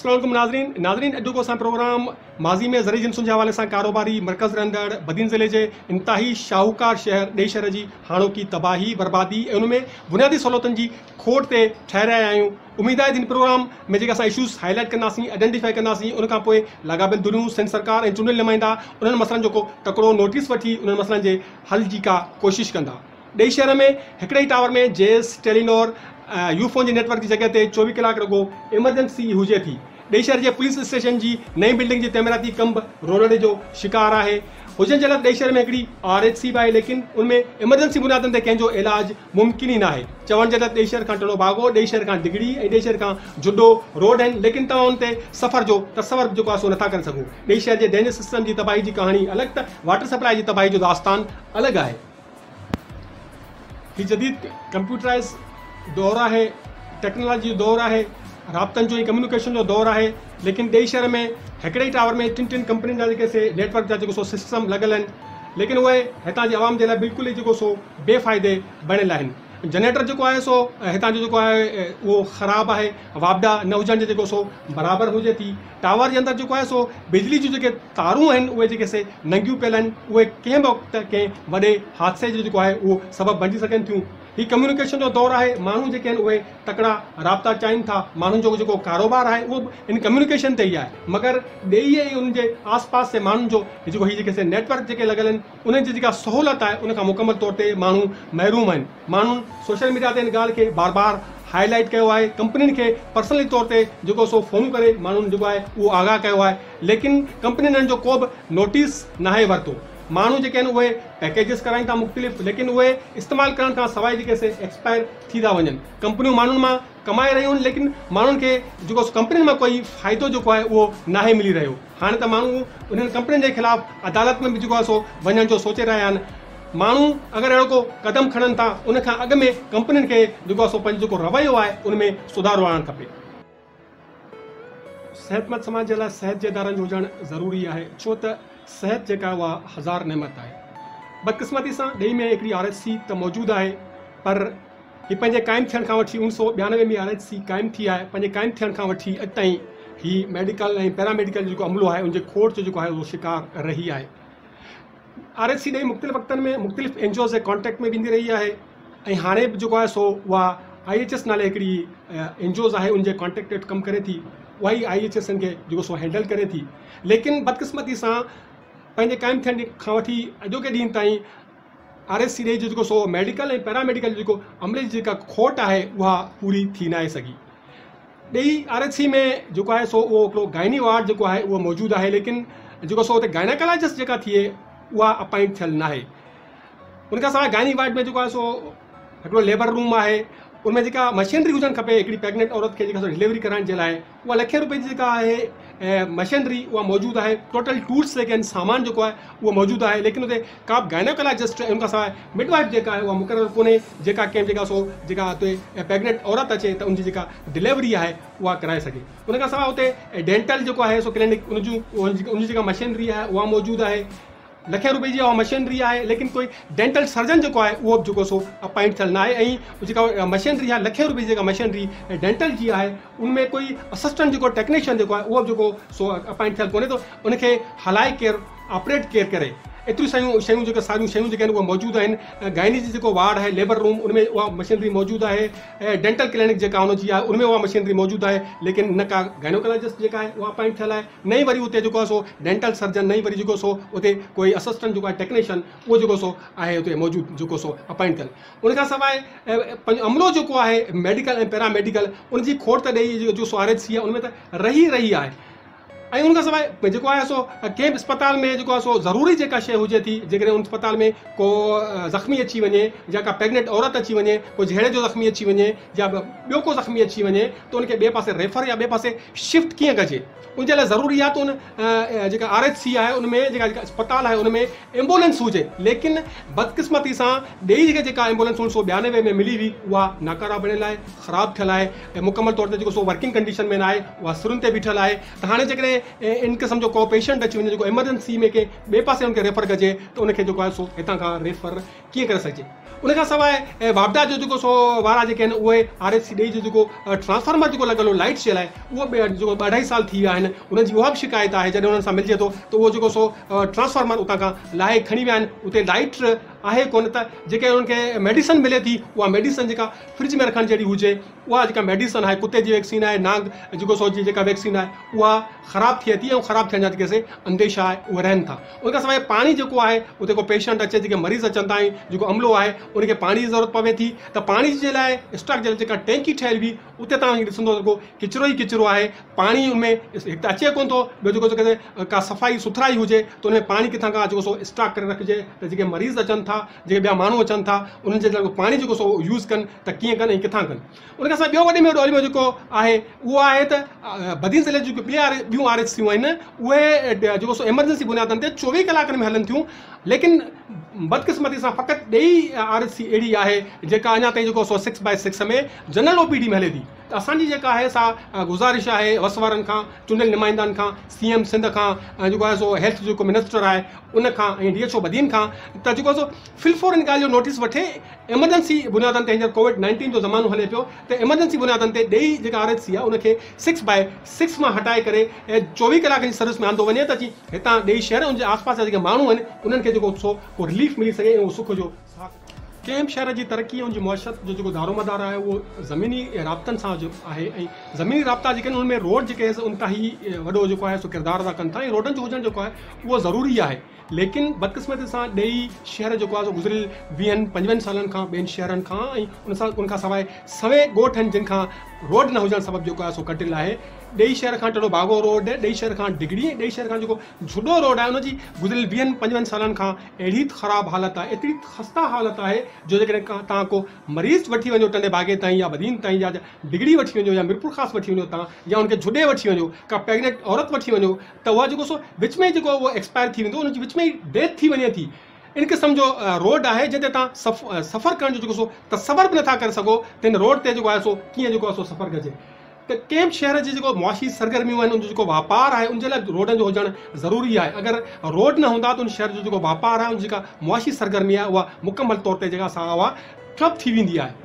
السلام عليڪم ناظرين ناظرين اڄوڪو اسان پروگرام ماضي ۾ زرعي جنسن جي حوالي سان ڪاروباري مرڪز رهندڙ بدين ضلعي جي انتهائي شاهوڪار شهر ڏيئي شهر جي هاڻوڪي تباهي بربادي ۽ ان ۾ بنيادي سهولتن جي کوٽ تي ٺاهي رهيا آهيون اميد آهي ته هن پروگرام ۾ جيڪي اسان اشوز هائي لائيٽ ڪنداسين آئيڊينٽيفائي ڪنداسين ان کان پوء لاڳاپيل ڌريون سنڌ سرڪار ۽ چونڊيل نمائندا انهن مسئلن جو ڪو تڪڙو نوٽيس وٺي انهن مسئلن جي حل جي ڪا ڪوشش ڪندا. ڏيئي شهر ۾ هڪڙي ئي ٽاور ۾ جيس، ٽيلينور، يوفون جي نيٽ ورڪ جي جڳهه تي 24 ڪلاڪ رڳو ايمرجنسي ئي هجي ٿي. ڏيئي شهر جي پوليس اسٽيشن جي نئين بلڊنگ جي تعميراتي ڪم به رولڙي جو شڪار آهي. هجڻ جي لاء ڏيئي شهر ۾ هڪڙي آر ايڇ سي به آهي ليڪن ان ۾ ايمرجنسي بنيادن تي ڪنهن جو علاج ممڪن ئي ناهي. چوڻ جي لاء ڏيئي شهر کان ٽنڊو باگو، ڏيئي شهر کان ڊگهڙي ۽ ڏيئي شهر کان جهڏو روڊ آهن ليڪن توهان ان تي سفر جو تصور به جيڪو آهي سو نٿا ڪري سگهو. ڏيئي شهر جي ڊرينيج سسٽم جي تباهي جي ڪهاڻي الڳ ته واٽر سپلاء جي تباهي جو داستان الڳ آهي. هي جديد ڪمپيوٽرائز دور آهي، ٽيڪنالاجي جو دور آهي، رابطن جو ۽ ڪميونيڪيشن جو دور آهي، ليڪن ڏيئي شهر ۾ هڪڙي ئي ٽاور ۾ ٽن ٽن ڪمپنين جا جيڪي سي نيٽ ورڪ جا جيڪو سو سسٽم لڳل آهن، ليڪن اهي هتان جي عوام جي لاء بلڪل ئي جيڪو سو بي فائدي بڻيل آهن. جنريٽر جيڪو آهي سو هتان جو جيڪو آهي اهو خراب آهي، واپڊا نه هجڻ جي جيڪو سو برابر هجي ٿي. ٽاور جي اندر جيڪو آهي سو بجلي جون جيڪي تارون آهن اهي جيڪي سي ننگيون پيل آهن اهي ڪنهن به وقت ڪنهن وڏي حادثي جو جيڪو آهي اهو سبب بڻجي سگهن ٿيون. هي ڪميونيڪيشن جو دور آهي ماڻهو جيڪي آهن اهي تڪڙا رابطا چاهين ٿا ماڻهن جو جيڪو ڪاروبار آهي اهو به ان ڪميونيڪيشن تي ئي آهي مگر ڏيئي ۽ ان جي آس پاس جي ماڻهن جو جيڪو هي جيڪي سي نيٽ ورڪ جيڪي لڳل آهن انهن جي جيڪا سهولت آهي ان کان مڪمل طور تي ماڻهو محروم آهن. ماڻهن سوشل ميڊيا تي ان ڳالهه کي بار بار هائي لائيٽ ڪيو آهي ڪمپنين کي پرسنلي طور تي جيڪو سو فونون ڪري ماڻهن جيڪو آهي اهو آگاهه ڪيو آهي ليڪن ڪمپنين انهن جو ڪو به نوٽيس ناهي ورتو ماڻهو جيڪي آهن اهي پيڪيجز ڪرائين ٿا مختلف ليڪن اهي استعمال ڪرڻ کان سواء جيڪي سي ايڪسپائر ٿي ٿا وڃن ڪمپنيون ماڻهن مان ڪمائي رهيون آهن ليڪن ماڻهن کي جيڪو سو ڪمپنين مان ڪوئي فائدو جيڪو آهي اهو ناهي ملي رهيو هاڻي ته ماڻهو انهن ڪمپنين جي خلاف عدالت ۾ به جيڪو آهي سو وڃڻ جو سوچي رهيا آهن ماڻهو اگر اهڙو ڪو قدم کڻن ٿا ان کان اڳ ۾ ڪمپنين کي جيڪو آهي سو پنهنجو جيڪو رويو آهي ان ۾ سڌارو آڻڻ کپي. صحتمند سماج جي لاء صحت جي ادارن جو هجڻ ضروري آهي ڇو ته صحت جيڪا آهي اها هزار نعمت آهي. بدقسمتي سان ڏيهي ۾ هڪڙي آر ايڇ سي ته موجود آهي پر هي پنهنجي قائم ٿيڻ کان وٺي 1992 ۾ آر ايڇ سي قائم ٿي آهي پنهنجي قائم ٿيڻ کان وٺي اڄ تائين هي ميڊيڪل ۽ پيرا ميڊيڪل جو جيڪو عملو آهي ان جي کوٽ جو جيڪو آهي اهو شڪار رهي آهي. آر ايڇ سي ڏئي مختلف وقتن ۾ مختلف اين جي اوز جي ڪانٽيڪٽ ۾ به ايندي رهي آهي ۽ هاڻي به جيڪو آهي سو اها I H S نالي هڪڙي اين جي اوز آهي ان جي ڪانٽيڪٽ هيٺ ڪم ڪري ٿي اها ئي I H S کي جيڪو سو هينڊل ڪري ٿي ليڪن بدقسمتي سان پنهنجي قائم ٿيڻ کان وٺي اڄوڪي ڏينهن تائين آر ايڇ سي ڏئي جو جيڪو سو ميڊيڪل ۽ پيرا ميڊيڪل جيڪو عملي جي جيڪا کوٽ آهي اها پوري ٿي ناهي سگهي. ڏيئي آر ايڇ سي ۾ جيڪو آهي سو اهو هڪڙو گائني وارڊ جيڪو آهي اهو موجود آهي ليڪن جيڪو سو اتي گائناڪالاجسٽ جيڪا ٿئي اها اپائنٽ ٿيل ناهي ان کان سواء گائني وارڊ ۾ جيڪو آهي سو هڪڙو ليبر روم آهي ان ۾ جيڪا مشينري هجڻ کپي هڪڙي پريگنينٽ عورت کي جيڪا سو ڊليوري ڪرائڻ جي لاء اها لکين روپين جي جيڪا آهي مشينري اها موجود آهي ٽوٽل ٽولس جيڪي آهن سامان جيڪو آهي اهو موجود آهي ليڪن اتي ڪا به گائناڪالاجسٽ ۽ ان کان سواء مڊ وائيف جيڪا آهي اها مقرر ڪونهي جيڪا ڪنهن جيڪا سو جيڪا اتي پريگنينٽ عورت اچي ته ان جي جيڪا ڊليوري آهي اها ڪرائي سگهي ان کان سواء اتي ڊينٽل جيڪو آهي سو ڪلينڪ ان جون ان جي جيڪا مشينري آهي اها موجود آهي لکين روپين جي اها مشينري آهي ليڪن ڪوئي ڊينٽل سرجن جيڪو آهي اهو به جيڪو سو اپائنٽ ٿيل نه آهي ۽ جيڪا مشينري آهي لکين روپين جي جيڪا مشينري ڊينٽل جي آهي ان ۾ ڪوئي اسسٽنٽ جيڪو ٽيڪنيشن جيڪو آهي اهو به جيڪو سو اپائنٽ ٿيل ڪونهي ته ان کي هلائي ڪير آپريٽ ڪير ڪري ايتريون ساريون شيون جيڪي ساريون شيون جيڪي آهن اهي موجود آهن گائني جي جيڪو وارڊ آهي ليبر روم ان ۾ اها مشينري موجود آهي ڊينٽل ڪلينڪ جيڪا ان جي آهي ان ۾ اها مشينري موجود آهي ليڪن نه ڪا گائنوڪالاجسٽ جيڪا آهي اها اپائنٽ ٿيل آهي نه ئي وري اتي جيڪو آهي سو ڊينٽل سرجن نه ئي وري جيڪو سو اتي ڪوئي اسسٽنٽ جيڪو آهي ٽيڪنيشن اهو جيڪو سو آهي اتي موجود جيڪو سو اپائنٽ ٿيل ان کان سواء پنهنجو عملو جيڪو آهي ميڊيڪل ۽ پيرا ميڊيڪل ان جي کوٽ ته ڏئي جو سو آر ايڇ سي آهي ان ۾ ته رهي رهي آهي ۽ ان کان سواء جيڪو آهي سو ڪنهن به اسپتال ۾ جيڪو آهي سو ضروري جيڪا شيء هجي ٿي جيڪڏهن ان اسپتال ۾ ڪو زخمي اچي وڃي يا ڪا پريگنينٽ عورت اچي وڃي ڪو جهيڙي جو زخمي اچي وڃي يا ٻيو ڪو زخمي اچي وڃي ته ان کي ٻئي پاسي ريفر يا ٻئي پاسي شفٽ ڪيئن ڪجي ان جي لاء ضروري آهي ته ان جيڪا آر ايڇ سي آهي ان ۾ جيڪا جيڪا اسپتال آهي ان ۾ ايمبولينس هجي ليڪن بدقسمتي سان ڏيئي کي جيڪا ايمبولينس 1992 ۾ ملي هئي اها ناڪاره بڻيل آهي خراب ٿيل آهي ۽ مڪمل طور تي جيڪو سو ورڪنگ ڪنڊيشن ۾ ناهي اها سرن تي بيٺل آهي ته هاڻي جيڪڏهن ان قسم جو ڪو پيشنٽ اچي وڃي جيڪو ايمرجنسي ۾ ڪنهن ٻئي پاسي ان کي ريفر ڪجي ته ان کي جيڪو آهي سو هتان کان ريفر ڪيئن ڪري سگهجي. ان کان سواء واپڊا جو جيڪو سو وارا جيڪي آهن اهي آر ايڇ سي ڏيئي جو جيڪو ٽرانسفارمر جيڪو لڳل هو لائيٽس جي لاء اهو به جيڪو ٻه اڍائي سال ٿي ويا آهن، انهن جي اها به شڪايت آهي. جڏهن انهن سان ملجي ٿو ته اهو جيڪو سو ٽرانسفارمر اتان کان لاهي کڻي ويا آهن، اتي لائيٽ آهي ڪونه ته جيڪي انهن کي ميڊيسن ملي ٿي اها ميڊيسن جيڪا فرج ۾ رکڻ جهڙي هجي، اها جيڪا ميڊيسن آهي، ڪتي جي ويڪسين آهي، نانگ جيڪو سو جي جيڪا ويڪسين آهي اها خراب ٿئي ٿي ۽ خراب ٿيڻ جا جيڪي سي انديشا آهي اهي رهن ٿا. ان کان سواء پاڻي جيڪو آهي اتي ڪو پيشنٽ اچي، جيڪي مريض اچن ٿا ۽ جيڪو عملو آهي ان کي پاڻي جي ضرورت پوي ٿي ته پاڻي جي لاء اسٽاڪ جي لاء جيڪا ٽينڪي ٺهيل هئي اتي توهان وڃي ڏسندو ته رڳو ڪچرو ئي ڪچرو آهي، پاڻي ان ۾ هڪ ته اچي ڪونه ٿو، ٻيو جيڪو سو ڪٿي ڪا صفائي سٿرائي هجي ته ان ۾ پاڻي ڪٿان کان جيڪو سو اسٽاڪ ڪري رکجي ته جيڪي مريض اچن ٿا، جيڪي ٻيا ماڻهو اچن ٿا انهن جي لاء پاڻي جيڪو سو يوز ڪن ته ڪيئن ڪن ۽ ڪٿان ڪن. ان کان سواء ٻيو وڏي ۾ وڏو الميو جيڪو آهي اهو آهي ته بدين ضلعي جون جيڪي ٻي آر ٻيون آر ايڇ سيون آهن اهي جيڪو سو ايمرجنسي بنيادن تي 24 ڪلاڪن ۾ هلن ٿيون، ليڪن بدقسمتي سان فقط ڏيئي آر ايڇ سي اهڙي آهي جيڪا اڃا تائين جيڪو سو 6 by 6 ۾ general O P D ۾ هلي ٿي. ته اسان جي جيڪا آهي سا گذارش آهي وس وارن کان، چونڊيل نمائندن کان، سي ايم سنڌ کان ۽ جيڪو آهي سو هيلٿ جو جيڪو منسٽر آهي ان کان ۽ ڊي ايڇ او بدين کان ته جيڪو آهي سو في الفور ان ڳالهه جو نوٽيس وٺي ايمرجنسي بنيادن تي هينئر ڪووڊ 19 جو زمانو هلي پيو ته ايمرجنسي بنيادن تي ڏيئي جيڪا آر ايڇ سي آهي ان کي 6 باء 6 مان هٽائي ڪري 24 ڪلاڪن جي سروس ۾ آندو وڃي ته جي هتان ڏيئي شهر ۽ ان جي آس پاس جا جيڪي ماڻهو آهن انهن کي جيڪو سو ڪو رليف ملي سگهي ۽ اهو سک جو ساهه ڪنهن به شهر جي ترقي ۽ ان جي معيشت جو جيڪو دارومدار آهي اهو زميني رابطن سان آهي ۽ زميني رابطا جيڪي آهن انهن ۾ روڊ جيڪي آهن انتهائي وڏو جيڪو آهي سو ڪردار ادا ڪن ٿا ۽ روڊن جو هجڻ جيڪو آهي اهو ضروري آهي، ليڪن بدقسمتي سان ڏيئي شهر جيڪو آهي سو گذريل ويهن پنجويهن سالن کان ٻين شهرن کان ۽ ان سان ان کان سواء سوين ڳوٺ آهن جن کان روڊ نه هجڻ سبب جيڪو آهي سو ڪٽيل آهي. ڏيئي شهر کان ٽنڊو باگو روڊ، ڏيئي شهر کان ڊگهڙي ۽ ڏيئي شهر کان جيڪو جهڏو روڊ آهي ان جي گذريل ويهن پنجويهن سالن کان اهڙي ته خراب حالت آهي، ايتري ته خسته حالت آهي جو جيڪڏهن ڪا توهان ڪو مريض وٺي وڃو ٽنڊي باگي تائين يا بدين تائين يا ڊگهڙي وٺي وڃو يا ميرپورخاص وٺي وڃو تان يا ان کي جهڏي وٺي وڃو، ڪا پريگنينٽ عورت وٺي وڃو ته اها جيڪو سو وچ ۾ ئي جيڪو اهو ايڪسپائر ٿي ويندو، ان جي وچ ۾ ئي ڊيٿ ٿي وڃي ٿي. ان قسم جو روڊ آهي جنهن تي توهان سفر ڪرڻ جو جيڪو سو تصور به نٿا ڪري سگهو ته هن روڊ تي جيڪو آهي سو ڪيئن جيڪو آهي سو سفر ڪجي. ته ڪنهن به شهر جي جيڪو معاشي سرگرميون آهن ان جو جيڪو واپار آهي ان جي لاء روڊن جو هجڻ ضروري آهي، اگر روڊ نه هوندا ته ان شهر جو جيڪو واپار آهي ان جي جيڪا معاشي سرگرمي آهي اها مڪمل طور تي جيڪا سا اها ٺپ ٿي ويندي آهي.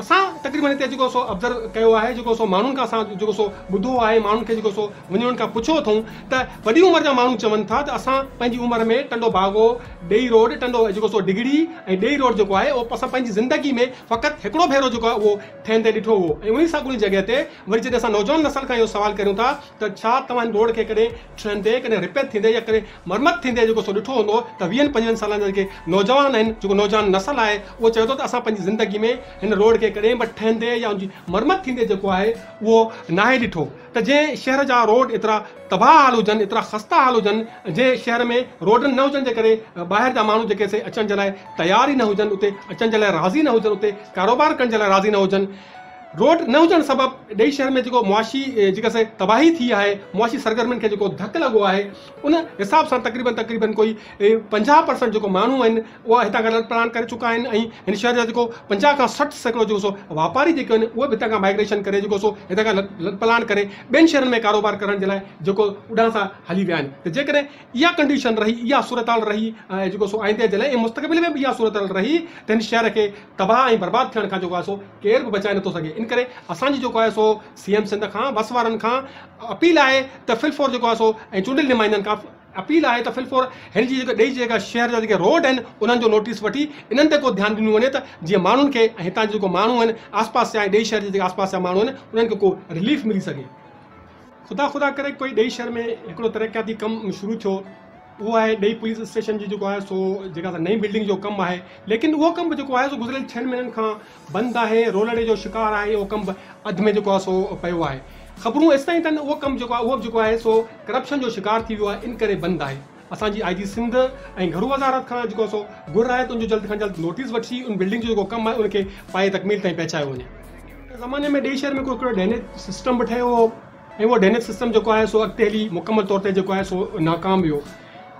اسان تقريبن هتي جيڪو سو ابزرو ڪيو آهي، جيڪو سو ماڻهن کان اسان جيڪو سو ٻڌو آهي، ماڻهن کي جيڪو سو وڃي انهن کان پڇيو اٿئون ته وڏي عمر جا ماڻهو چون ٿا ته اسان پنهنجي عمر ۾ ٽنڊو باگو، ڏيئي روڊ، ٽنڊو جيڪو سو ڊگهڙي ۽ ڏيئي روڊ جيڪو آهي اهو اسان پنهنجي زندگي ۾ فقط هڪڙو ڀيرو جيڪو آهي اهو ٺهندي ڏٺو هو ۽ انهي ساڳيون جڳهه تي وري جڏهن اسان نوجوان نسل کان اهو سوال ڪريون ٿا ته ڇا توهان هن روڊ کي ڪڏهن ٺهندي، ڪڏهن رپيئر ٿيندي يا ڪڏهن مرمت ٿيندي جيڪو سو ڏٺو هوندو ته ويهن پنجويهن سالن جا جيڪي نوجوان آهن، جيڪو نوجوان نسل آهي اهو چوي ٿو ته اسان پنهنجي زندگي ۾ هن روڊ کي ڪڏهن به ٺهندي يا ان جي مرمت ٿيندي جيڪو آهي اهو ناهي ڏٺو. ته جنهن شهر جا روڊ ايترا تباهه حال هجن، ايترا خسته حال هجن، جنهن شهر ۾ روڊن نه هجڻ جي ڪري ٻاهر جا ماڻهو جيڪي سي اچڻ جي لاء تيار ئي نه هجن، اتي اچڻ جي لاء راضي نه هجن، اتي ڪاروبار ڪرڻ جي لاء راضي نه هجن، روڊ نه هجڻ سبب ڏيئي شهر ۾ جيڪو معاشي جيڪا سي تباهي ٿي آهي، معاشي سرگرمين کي جيڪو ڌڪ لڳو آهي، ان حساب سان تقريبن تقريبن ڪوئي 50% جيڪو ماڻهو آهن اها هتان کان لڏپلاڻ ڪري چڪا آهن ۽ هن شهر جا جيڪو 50 کان 60% جيڪو سو واپاري جيڪي آهن اهي به هتان کان مائگريشن ڪري جيڪو سو هتان کان لڏپلاڻ ڪري ٻين شهرن ۾ ڪاروبار ڪرڻ جي لاء جيڪو اڏان سان هلي ويا آهن ته جيڪڏهن اها ڪنڊيشن رهي، اها صورتحال رهي ۽ جيڪو سو آئنده جي لاء ۽ مستقبل ۾ به اها صورتحال رهي ته هن شهر کي تباهه ۽ برباد ٿيڻ کان جيڪو آهي سو ڪير به بچائي نٿو سگهي. ان ڪري اسان جي جيڪو آهي سو سي ايم سنڌ کان، وس وارن کان اپيل آهي ته في الفور جيڪو آهي سو ۽ چونڊيل نمائندن کان اپيل آهي ته في الفور هن جي جيڪي ڏيئي جيڪا شهر جا جيڪي روڊ آهن انهن جو نوٽيس وٺي انهن تي ڪو ڌيان ڏنو وڃي ته جيئن ماڻهن کي ۽ هتان جا جيڪو ماڻهو آهن آس پاس جا ۽ ڏيئي شهر جي جيڪي آس پاس جا ماڻهو آهن انهن کي ڪو رليف ملي سگهي. خدا خدا ڪري ڪوئي ڏيئي شهر ۾ هڪڙو ترقياتي ڪم شروع ٿيو اهو آهي ڏيئي پوليس اسٽيشن جي جيڪو آهي سو جيڪا سا نئين بلڊنگ جو ڪم آهي ليڪن اهو ڪم به جيڪو آهي سو گذريل ڇهن مهينن کان بند آهي، رولڙي جو شڪار آهي، اهو ڪم به اڌ ۾ جيڪو آهي سو پيو آهي. خبرون ايستائين اٿن اهو ڪم جيڪو آهي اهو به جيڪو آهي سو ڪرپشن جو شڪار ٿي ويو آهي ان ڪري بند آهي. اسان جي آء جي سنڌ ۽ گهرو وزارت کان جيڪو آهي سو گهر آهي ته ان جو جلد کان جلد نوٽيس وٺي ان بلڊنگ جو جيڪو ڪم آهي ان کي پايه تڪميل تائين پهچايو وڃي. ان زماني ۾ ڏيئي شهر ۾ ڪو هڪڙو ڊرينيج سسٽم به ٺهيو هو ۽ اهو ڊرينيج سسٽم جيڪو آهي سو اڳتي هلي مڪمل طور تي جيڪو آهي سو ناڪام ويو.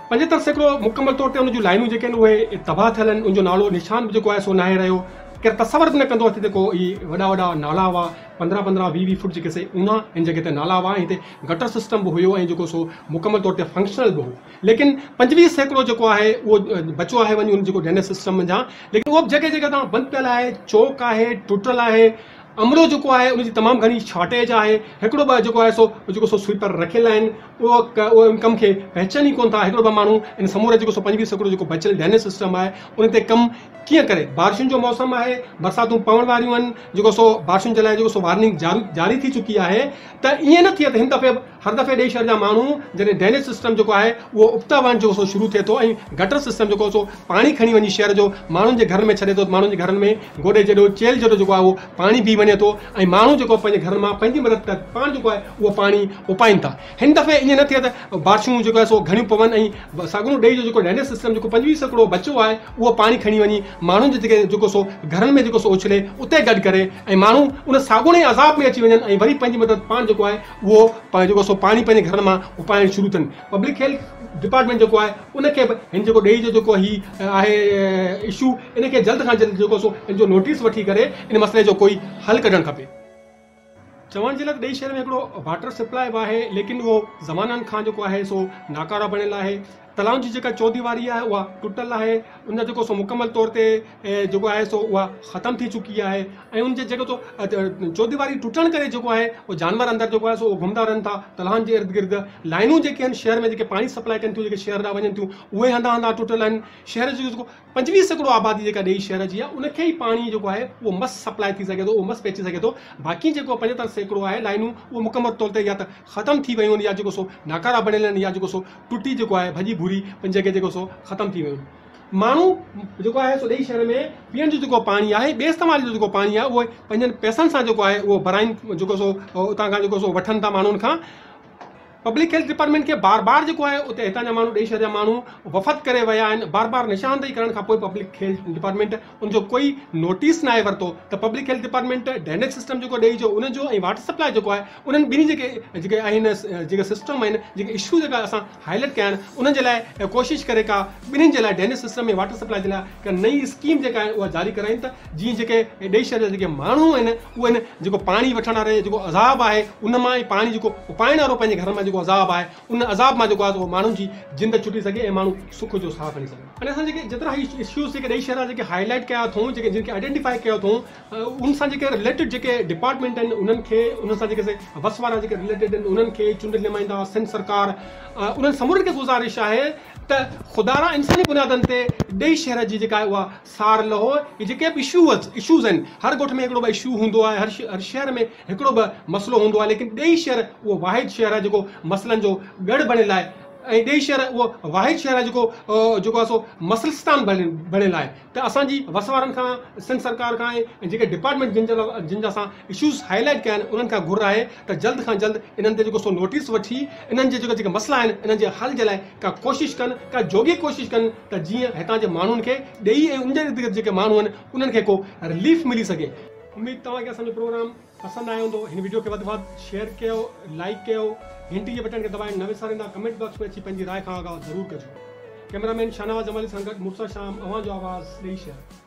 75% مڪمل طور تي ان جون لائنون جيڪي آهن اهي تباهه ٿيل آهن، ان جو نالو نشان به جيڪو آهي سو ناهي رهيو. ڪير تصور به نه ڪندو هتي ڪو هي وڏا وڏا نالا هئا، 15 15 20 20 فوٽ جيڪي سي اونها هن جڳهه تي نالا هئا ۽ هتي گٽر سسٽم به هيو ۽ جيڪو سو مڪمل طور تي فنڪشنل به هو. ليڪن 25% جيڪو آهي اهو بچو آهي وڃي ان جيڪو ڊرينيج سسٽم منجهان، ليڪن اهو به جڳهه جڳهه تان بند پيل آهي، چوڪ آهي، ٽٽل آهي، عملو جيڪو آهي ان جي تمام گهڻي شارٽيج آهي، هڪڙو ٻه جيڪو آهي سو جيڪو سو سوئيپر رکيل آهن اهو اهي ان ڪم کي پهچن ئي ڪونه ٿا، هڪڙو ٻه ماڻهو ان سموري جيڪو سو 25% جيڪو بچيل ڊرينيج سسٽم آهي ان تي ڪم ڪيئن ڪري، بارشن جو موسم آهي، برساتون پوڻ واريون آهن، جيڪو سو بارشن جي لاء جيڪو سو وارننگ جاري ٿي چڪي آهي ته ائين نه ٿئي ته هن دفعي به هر دفعي ڏيئي شهر جا ماڻهو جڏهن ڊرينيج سسٽم جيڪو آهي اهو ابتا وهڻ جيڪو سو شروع ٿئي ٿو ۽ گٽر سسٽم جيڪو سو پاڻي کڻي وڃي شهر جو ماڻهن جي گهرن ۾ ڇڏي ٿو ته ماڻهن جي گهرن ۾ گوڏي جيڏو چيلهه جيڏو جيڪو آهي اهو پاڻي بيهي وڃي ٿو ۽ ماڻهو جيڪو پنهنجي گهرن مان پنهنجي مدد تحت پاڻ جيڪو آهي اهو پاڻي اپائين ٿا. هن دفعي ائين نه ٿئي ته بارشون جيڪو آهي سو گهڻيون پون ۽ ساڳڻو ڏيئي جو جيڪو ڊرينيج سسٽم جيڪو 25% بچيو آهي اهو پاڻي کڻي وڃي ماڻهن جي جيڪي جيڪو سو گهرن ۾ جيڪو سو اڇلي اتي گڏ ڪري ۽ ماڻهو ان ساڳوڻي عذاب ۾ اچي وڃن ۽ وري پنهنجي مدد پاڻ جيڪو آهي اهو جيڪو سو پاڻي پنهنجي گهرن مان اپائڻ شروع ٿين. پبلڪ هيلٿ ڊپارٽمينٽ جيڪو آهي ان کي به هن جيڪو ڏيئي جو جيڪو هي آهي اشو ان کي جلد کان جلد جيڪو سو ان جو نوٽيس وٺي ڪري ان مسئلي جو ڪوئي حل ڪڍڻ کپي. چوڻ جي لاء ته ڏيئي شهر ۾ هڪڙو واٽر سپلاء به آهي ليڪن اهو زمانن کان جيڪو آهي سو ناڪاره بڻيل آهي. تلائن جي جيڪا چوديواري آهي اها ٽٽل آهي ان جا جيڪو سو مڪمل طور تي جيڪو آهي سو اها ختم ٿي چڪي آهي ۽ ان جي جيڪو سو چوديواري ٽٽڻ ڪري جيڪو آهي اهو جانور اندر جيڪو آهي سو اهو گهمندا رهن ٿا تلائن جي ارد گرد لائنون جيڪي آهن شهر ۾ جيڪي پاڻي سپلاء ڪن ٿيون جيڪي شهر ڏانهن وڃن ٿيون اهي هنڌان هنڌان ٽٽل آهن شهر جو جيڪو 25% آبادي جيڪا ڏيئي شهر جي آهي ان کي ئي پاڻي جيڪو آهي اهو مس سپلاء ٿي سگهي ٿو اهو مس پهچي سگهي ٿو باقي جيڪو 75% آهي لائنون اهو مڪمل طور تي يا ته ختم ٿي ويون آهن يا جيڪو سو ناڪاره بڻيل آهن يا جيڪو سو ٽٽي جيڪو آهي ڀڄي ڀوري پنهنجي جڳهه جيڪو سو ختم ٿي ويون آهن. ماڻهو جيڪو آهي سو ڏيئي شهر ۾ پيئڻ جو جيڪو پاڻي آهي ٻئي استعمال جو جيڪو پاڻي آهي اهو پنهنجن پئسن سان جيڪو آهي اهو ڀرائين جيڪو سو اتان کان جيڪو سو وٺن ٿا ماڻهن کان. پبلڪ هيلٿ ڊپارٽمينٽ کي بار بار جيڪو آهي اتي هتان جا ماڻهو ڏيئي شهر جا ماڻهو وفد ڪري ويا آهن بار بار نشاندهي ڪرڻ کان پوء پبلڪ هيلٿ ڊپارٽمينٽ ان جو ڪوئي نوٽيس ناهي ورتو ته public health department drainage system جيڪو ڏيئي جو ان جو ۽ واٽر سپلاء جيڪو آهي انهن ٻنهي جيڪي جيڪي آهن جيڪي سسٽم آهن جيڪي اشو جيڪا اسان هائي لائيٽ ڪيا آهن انهن جي لاء ڪوشش ڪري ڪا ٻنهين جي لاء ڊرينيج سسٽم ۽ واٽر سپلاء جي لاء ڪا نئين اسڪيم جيڪا آهي اها جاري ڪرائين ته جيئن جيڪي ڏيئي شهر جا جيڪي ماڻهو آهن اهي ان جيڪو پاڻي وٺڻ واري جيڪو عذاب آهي ان مان ۽ پاڻي جيڪو اپائڻ وارو پنهنجي گهرن مان جيڪو عذاب آهي ان عذاب مان جيڪو آهي اهو ماڻهن جي جند ڇٽي سگهي ۽ ماڻهو سک جو ساهه کڻي سگهن. هاڻي اسان جيڪي جيترا هي اشوز جيڪي ڏيئي شهر جا جيڪي هائي لائيٽ ڪيا اٿئون جيڪي جن کي آئيڊينٽيفائي ڪيو اٿئون ان سان جيڪي رليٽيڊ جيڪي ڊپارٽمينٽ آهن انهن کي انهن سان جيڪي سي وس وارا جيڪي رليٽيڊ آهن انهن کي چونڊيل نمائندا سنڌ سرڪار انهن سمورن کي گذارش آهي ته خدارا انساني بنيادن تي ڏيئي شهر جي جيڪا آهي اها سار لهو هي جيڪي به اشوز اشوز آهن هر ڳوٺ ۾ هڪڙو ٻه اشو هوندو آهي هر شهر ۾ هڪڙو ٻه مسئلو هوندو آهي ليڪن ڏيئي شهر اهو واحد شهر آهي جيڪو مسئلن جو ڳڙهه بڻيل آهي ۽ ڏيئي شهر اهو واحد شهر آهي جيڪو جيڪو آهي سو مسئلستان بڻيل آهي ته اسان جي وس وارن کان سنڌ سرڪار کان ۽ جيڪي ڊپارٽمينٽ جن جا جن جا اسان اشوز هائي لائيٽ ڪيا آهن انهن کان گهر آهي ته جلد کان جلد انهن تي جيڪو سو نوٽيس وٺي انهن جي جيڪي جيڪي مسئلا آهن انهن جي حل جي لاء ڪا ڪوشش ڪن ڪا جوڳي ڪوشش ڪن ته جيئن هتان جي ماڻهن کي ڏيئي ۽ ان جي ارد گرد جيڪي ماڻهو آهن انهن کي ڪو رليف ملي سگهي. اميد توهان کي اسان جو پروگرام پسند آيو هوندو. هن وڊيو کي وڌ کان وڌ شيئر ڪيو لائيڪ ڪيو گهنٽي جي بٽڻ کي دٻائڻ نه وساريندا ڪمينٽ باڪس ۾ اچي پنهنجي راء کان آگاهه ضرور ڪجو. ڪئميرا مين شاهنواز جمالي سان گڏ مرتضيٰ شام اوهان جو آواز ڏيئي شهر.